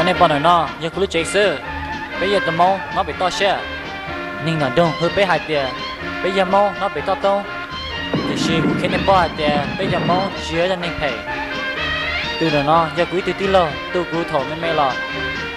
Nej pom ntawm no yog kuv lub tsev xwb, peb yog tus Hmoob nyob pem toj siab. Neeg nram nroog hu peb hais tias peb yog Hmoob nyob pem toj roob, tiam sis kuv qhia nej paub hais tias peb cov Hmoob tsis yog ib co neeg phem. Tus ntawm no yog kuv ib tug tij laug tu kuv thaum me me los,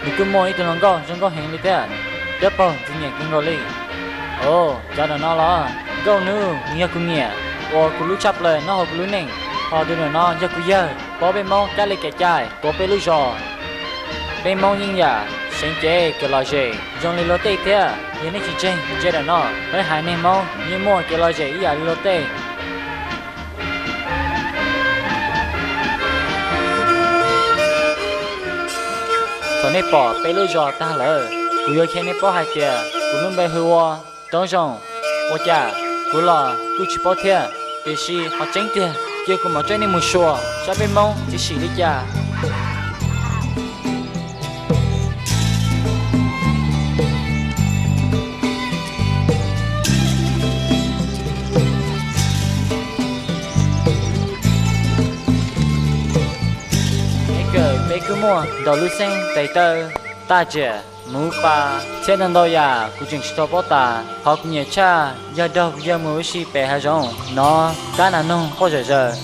nws kuj muaj ib tug hluas nkauj zoo nkauj heev li thiab, cov paug ntxim nyiam kawg nkaus li. Os, cov ntawm no los nkauj nws, nws yog kuv niam uas kuv hlub tshaj plaws nyob hauv kuv lub neej. Ho tus ntawm no yog kuv yawg, paub peb Hmoob cab li kev cai, tuav peb lub zos. Peb Hmoob yeej yam seev cev kev lom zem zoo li luag tej thiab. Yog nej tsis ntseeg, ntsia ntawm no, peb haiv neeg Hmoob yeej muaj kev lom zem ib yam li luag tej. Thaum nej pom peb lub zos tag lawm, kuv yuav qhia nej paub hais tias kuv lub npe hu ua Roob Zoo. Ua cas kuv los kuj tsis paub thiab, tiam sis qhov tseeb tiag cia kuv mam coj nej mus xyuas saib peb Hmoob txiv sim li cas. Peb kawm peb kuj muaj ntau lub xeeb tes taw, taj tsiam, muv pa, thiab ntau ntau yam kuv tseem tsis tau paub tas. Qhov kuv nyiam tshaj yog nrog kuv yawg mus ua si pem hav zoov nov kab nas noog quaj zom zaws.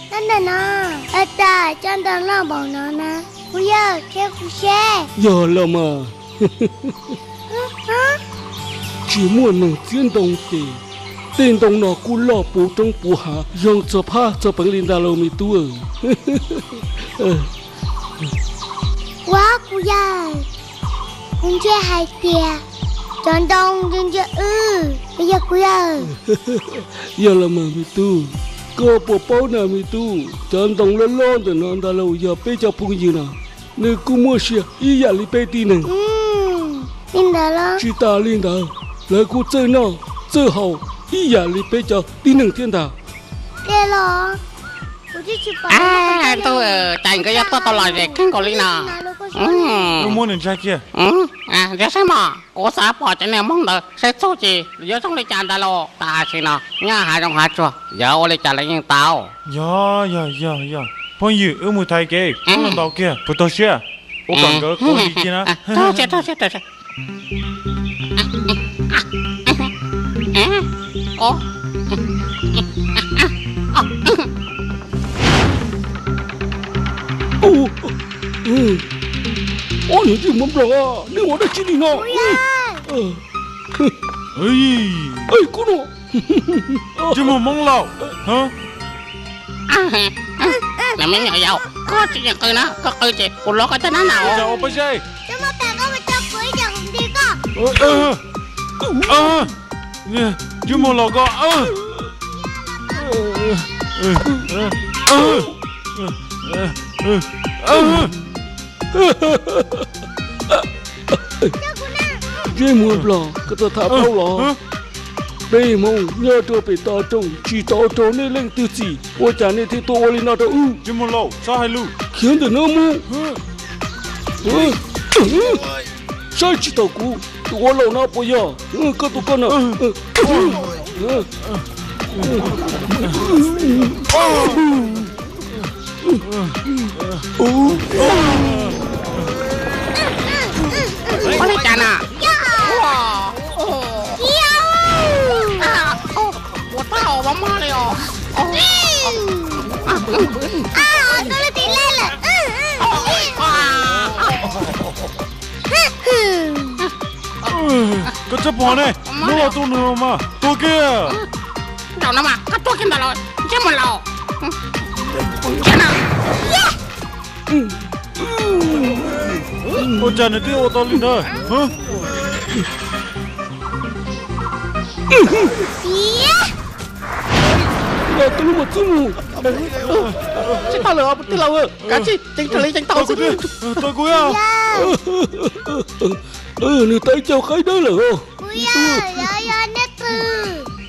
Tab ntawm no, ua cas cov ntoo loj npaum no na? Kuv yawg qhia kuv seb. Yog los mas. Tsis muaj neeg txiav ntoo ces tej ntoo no kuj loj puv roob puv hav zoo txog phab txog peev li ntag lauj me tub. Ua kuv yawg, kuv ntsia hais tias cov ntoo ntsia ntsia wb, puas yog kuv yawg? Yog los mas me tub, koj puas paub na me tub, cov ntoo loj loj ntawm no ntag lauj yog peb cov phooj ywg no, nws kuj muaj sia ib yam li peb tib neeg. Li ntawd los? Tsis tas li ntawd, lawv kuj txawj noj txawj haus ib yam li peb cov tib neeg thiab ntag. Tiag los? Kuv twb tsis pom. Ntuj, cas nkawd yuav tuaj tau lom zem kawg nkaus li no? Muab nws ntsaig kiag. Ntsia saib mog, kuv xav pom cov niag Hmoob ntawd saib txuj ci yuav zoo li cas ntag lauj. Tam sim no nyob hav zoov hav tsuag, yog ua li cas los yeej tau. Yog yog yog yog, phooj ywg, wb mus thaiv kev, wb mus ntaus kiag puas tau siab, ua kom nkawd quav ntis kiag na. Ob niag ntsej muag nplog, nej ua dab tsi li no? Kub no. Ntsej muag Hmoob laus. Nws me nyuam yaus, koj tsis yeem qw na, koj qw ces kuv lov koj caj dab na. Ua pab zeb. Ntsej muag laus koj. Ntsej muag nplog, koj tau tham paub los? Peb Hmoob nyob rau pem toj roob tsis tau raug nej leej twg txim, ua cas nej thiaj tuaj ua li no rau wb? Ntsej muag laus, txhob hais lus. Khiav ntawm no mus. Saib tsis taus kuv tus ua laus no puas yog? Koj tus koj no. Ua li cas na? Ua tau ua mog li os. Koj txhob pom ne, muab los tua nws mas tua kiag. Zaum no mas koj tua kiag ntawd los ntsej muag laus. Ua cas nws twb ua tau li ntawd? Tsis tau lawm tij laug, kav tsij ceev raws li ceev tau xwb. Nws tawm caug qaib dawb lawm.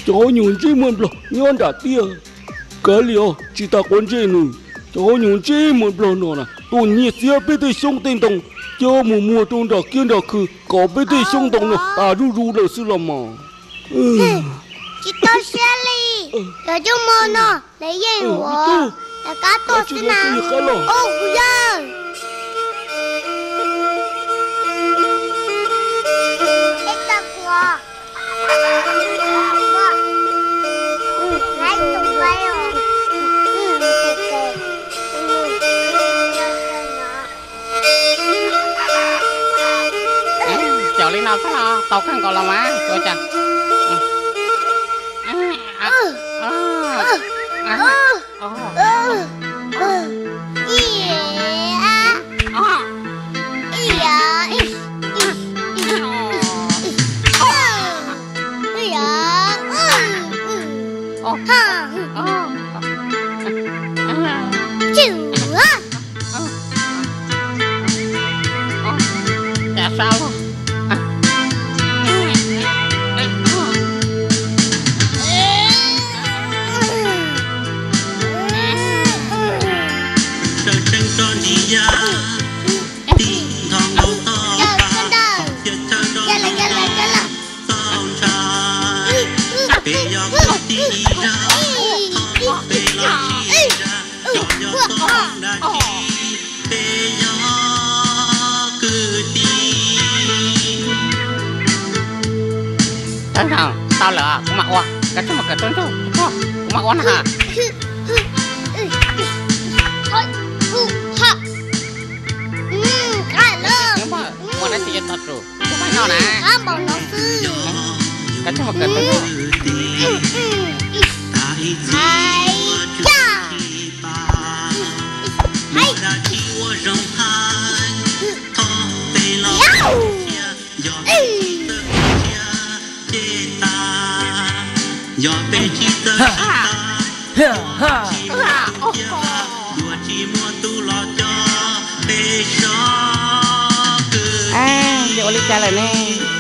Cov nyuag ntsej muag nplog nyob nram tiaj, kav liam os, tsis tas quav ntsej nws. Cov nyuag ntsej muag nplog no na tuaj nyiag txiav peb tej xyoob tej ntoo coj mus muag rau nram kiab nram khw kom peb tej xyoob ntoo no tas zuj zus lawm xwb los mas. Tsis tau siab li, cov ntsej muag no lawv yeej ua rov qab tuaj xwb na. Kuv yawg, Tau kawg nkaus los mas, ua cas? Cas sab luaj. Sawv tsees tso ntsis ya, tib nthos nkaus toj pa, qhov txhia chaw nrov nroo toj ntsha. Peb yog kwv tij zaj, qhov peb los tsis zaj, cov yog toj hmoov dab tsi, peb yog kwv tij. Tau lawm, kuv mam ua, koj tsis mus kawm tub ntsuj, kuv mam ua na. Ua dab tsi yuav tau tsum, kuv mam noj na. Koj tsis mus kawm tub ntsuj. Yog peb tsis txawj sib tag, tsis muaj tus los coj peb sov kwv tij. Ua li cas lawm ne?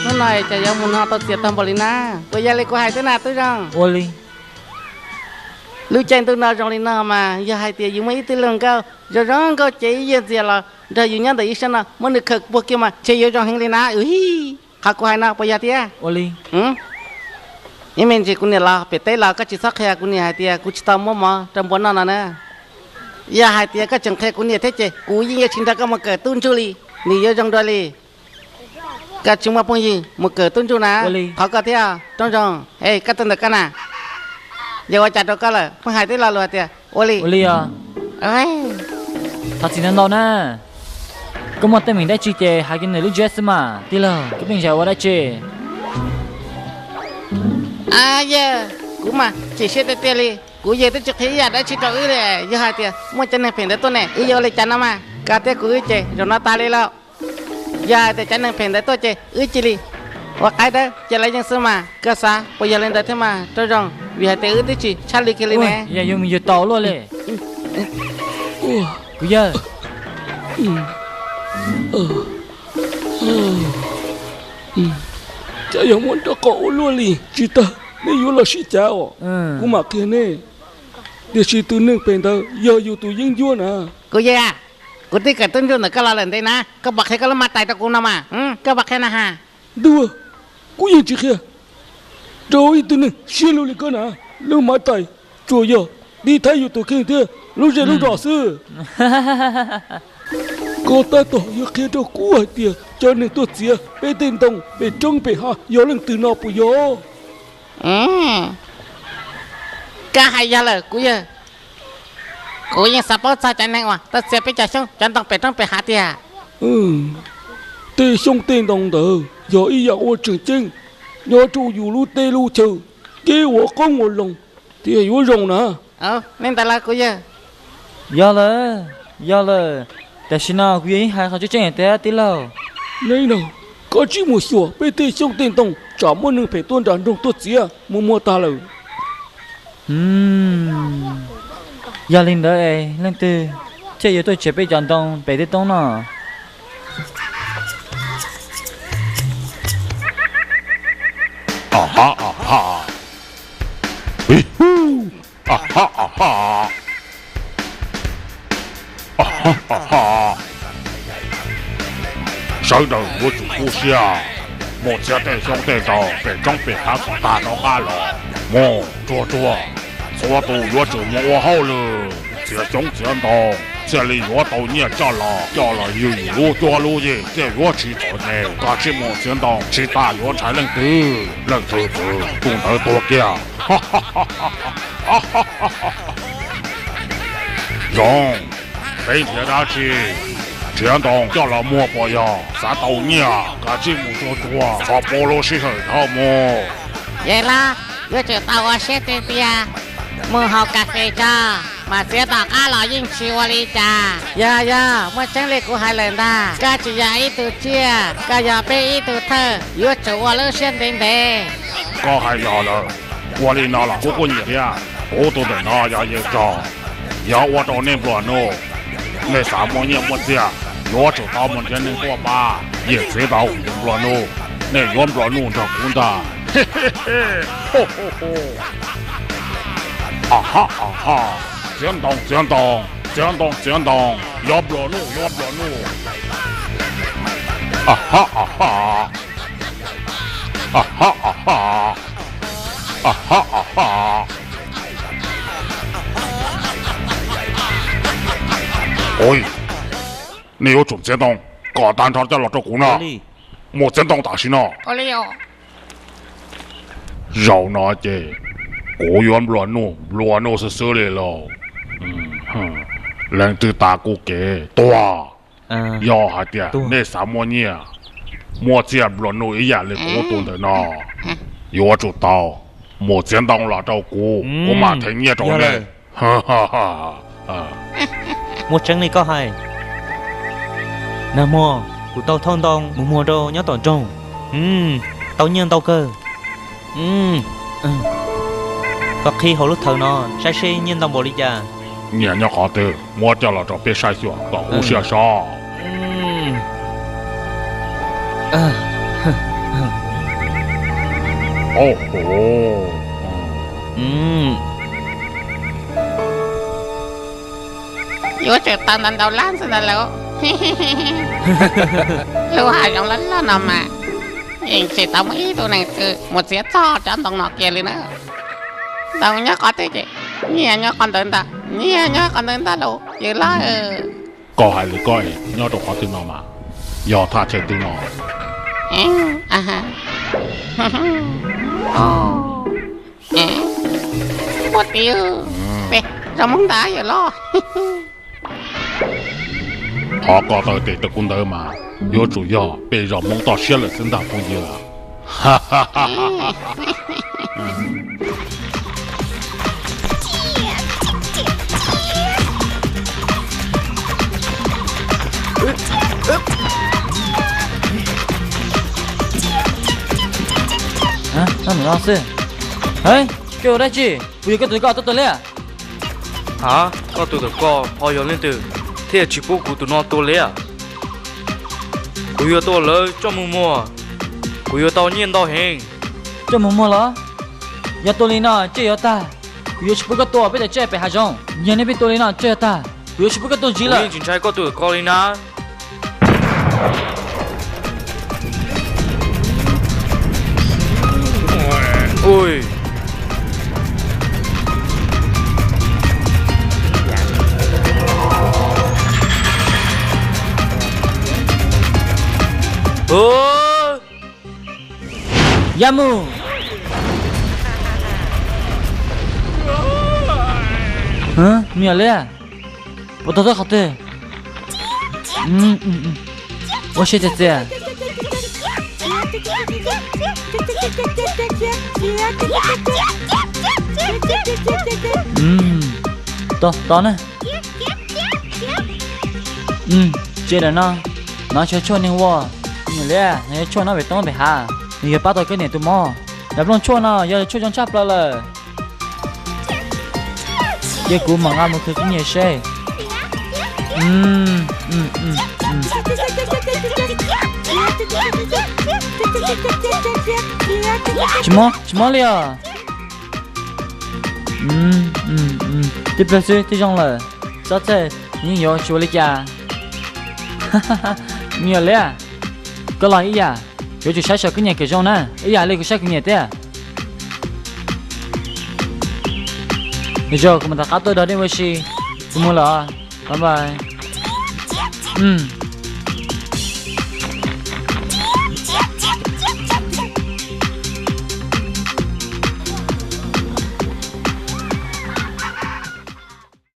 Hnub no cas yuav mus no tau txias tag npaum li na? Puas yog li kuv hais twb na tub zoo? Ua li. Lub caij ntuj no zoo li no mas yog hais tias yus muaj ib tug hluas nkauj zoo zoo nkauj ces ib yam ntxias los nrog yus nyob ntawm ib sab no muab nws khaws puag kiag mas ntshe yuav zoo heev li na. Ua qhov kuv hais no puas yog thiab? Ua li. Ib me ntsis kuv niam los pem teb los koj tsis txhob qhia kuv niam hais tias kuv tsis tau muab mov rau npua noj no na. Yog hais tias koj tseem qhia kuv niam thiab ces kuv yeej yuav tsis nrog koj mus kawm tub ntsuj li. Nws yuav zoo dua li. Koj tsis muaj phooj ywg mus kawm tub ntsuj na. Ua li. Thov koj thiab, Rooj Zoo. Es koj tuaj ntawm koj na. Yog ua cas rau koj lawm? Pheej hais tib lo lus hais tias ua li. Ua li os. Thov txim ntau ntau na. Koj muaj teeb meem dab tsi ces hais kiag ntawm lub tsiab xwb mas tij laug, koj pheej xav ua dab tsi? Yawg, kuv mas chim siab tiag tiag li. Kuv yawg twb tsis qhia ib yam dab tsi rau wb li. Yog hais tias muaj cov neeg phem ntawd tuaj ne, wb yuav ua li cas no mas? Koj thiab kuv wb ces zaum no tas li lauj. Yog hais tias cov neeg phem ntawd tuaj ces wb cia li ua qaib dawb cia lawv yeej xwb mas. Koj xav puas yog li ntawd thiab mas Rooj Zoo? Vim hais tias wb twb tsis tshaj li kiag li ne. Yog yuav mus yug tau luaj li. Kuv yawg, cas yog muaj nraub qaum ua luaj li. Tsis tag, nej yuav los sib cav os. Kuv mam qhia nej. Tiam sis tus neeg phem ntawd yog yus tus yeeb ncuab na. Kuv yawg, kuv twb kawm tub ntsuj ntawm koj los lawm ntev na, koj puas qhia koj lub mab tais rau kuv no mas? Koj puas qhia na has? Ntuj, kuv yeej tsis qhia rau ib tug neeg siab lug li koj na. Lub mab tais tsuas yog tiv thaiv yus tus kheej thiab lub zej lub zos xwb. Koj tab tom yuav qhia rau kuv hais tias cov neeg tuaj txiav peb tej ntoo pem roob pem hav yog leej twg no puas yog? Koj hais yog lawm kuv yawg. Kuv yeej xav paub txog cov neeg uas tuaj txiav peb cov xyoob cov ntoo pem roob pem hav tiag. Tej xyoob tej ntoo ntawd yog ib yam uas tseem ceeb nyob rau yus lub teb lub chaw, kev ua qoob ua loo thiaj yuav zoo na. Nej ntawd los kuv yawg. Yog lawm, yog lawm, tam sim no kuv yawg yeej hais qhov tseeb tseeb tiag tij laug. Neb no, koj tsis mus xyuas peb tej xyoob tej ntoo tsam muaj neeg phem tuaj nram nroog tuaj txiav mus muag tag lawm. Yog li ntawd es leej twg thiaj yuav tuaj txiav peb cov ntoo pem tej toob no? Sawv daws yuav tsum tu siab, mus txiav tej xyoob tej ntoo pem roob pem hav kom tag rov qab los. Mus tsuag tsuag, txhua tus yuav tsum mus ua hauj lwm txiav xyoob txiav ntoo thiaj li yuav tau nyiaj coj los, coj los yug yus lub cuab lub yig thiaj yuav tsis txom nyem. Koj tsis mus txiav ntoo tsis tas yuav ntshai leej twg, leej twg txwv tus ntawd tuag kiag. Zoo, peb nrhiav dab tsi? Txiav Ntoo, coj los muag puas yog? Xav tau nyiaj kav tsij mus tsuag tsuag, txhob pub lub sij hawm dhau mus. Yawg loj, yuav tsum tau ua siab tiag tiag, mus haus kas fes tso, mam txiav tom qab los yeej tsis ua li cas. Yog yog, muaj tseeb li kuv hais lawm ntag. Koj tsis yog ib tug tsiaj, koj yog peb ib tug thawj, yuav tsum ua lub siab ntev ntev. Koj hais yog lawm, ua li no los kuv kuj nyiam thiab. Kuv tus ntawm no yog yawg rog, yog ua rau nej nplua nuj. Nej xav muaj nyiaj muaj txiaj, yuav tsum tau mus nrhiav neeg tuaj pab, yeej txiav tau yus nplua nuj. Nej yuav nplua nuj nrog kuv ntag. Aha, aha, Txiav Ntoo, Txiav Ntoo, Txiav Ntoo, Txiav Ntoo, yuav nplua nuj, yuav nplua nuj. Aha, aha, aha, aha, aha, aha. Ua, nej yuav tsum txiav ntoo kom tag nrho coj los rau kuv no. Mus txiav ntoo tam sim no. Zaum no ces kuv yuav nplua nuj, nplua nuj xwb xwb li lauj. Leej twg tas kuv kev tuag. Yog hais tias nej xav muaj nyiaj, muaj txiaj nplua nuj ib yam li kuv tus ntawm no, yuav tsum tau mus txiav ntoo los rau kuv, kuv mam them nyiaj rau nej. Muaj tseeb li koj hais. Nag hmo kuv tau thauj ntoo mus muag rau nyob tom nroog, tau nyiaj ntau kawg. Koj qhib hauv lub thawv no saib seb nyiaj ntau npaum li cas. Nyiaj nyob qhov twg, muab coj los rau peb saib xyuas kom kub siab sob. Yuav tsum tau ntau ntau lab xwb ntag lauj. Lub hav zoov loj loj no mas yeej tsis tau muaj ib tug neeg twg mus txiav txog cov ntoo no kiag li na. Ntoo nyob qhov twg ces nyiaj nyob qhov ntawd ntag, nyiaj nyob qhov ntawd ntag lauj yawg loj. Koj hais li koj es nyob rau qhov twg no mas, yog thaj chaw twg no? Ua tiag, pem zos Hmoob ntag yawg loj. Qhov koj taw tes rau kuv ntawd mas yuav tsum yog pem zos Hmoob toj siab lawm xwb ntag phooj ywg. Xwb. Koj ua dab tsi? Puas yog koj tus koj tuaj tua liab? Ha, koj tus ntawm koj ho yog leej twg thiaj tsis pub kuv tus no tua liab? Kuv yuav tua lawv coj mus muag, kuv yuav tau nyiaj ntau heev. Coj mus muag los? Yog tua li no tsiaj yuav tag, kuv yuav tsis pub koj tua peb cov tsiaj pem hav zoov. Yog nej pheej tua li no tsiaj yuav tag, kuv yuav tsis pub koj tua ntxiv lawm. Tsis ntshai koj tus ntawm koj li na. Ya mus. Me nyuam liab, puas tau txog qhov twg? Ua siab txias txias. Tau, tau na. Tsis dam no, no tshuav tshuaj neeg ua. Me nyuam liab, no yog tshuaj noj pem toob pem hav, nws yuav pab tau koj niam tus mob. Cov nplooj tshuaj no yog tshuaj zoo tshaj plaws lawm. Cia kuv mam nqa mus khwv kub nyiam seb. Tsis mob, tsis mob li os. Tib pliag xwb twb zoo lawm. Xob txhawj, yeej yuav tsis ua li cas. Me nyuam liab, koj los ib yam, yuav tsum saib saum kub nyiam kom zoo na, ib yam li kuv saib kuv niam thiab. Nws zoo, kuv mam rov qab tuaj nrog nej ua si. Kuv mus lawm. Bye bye.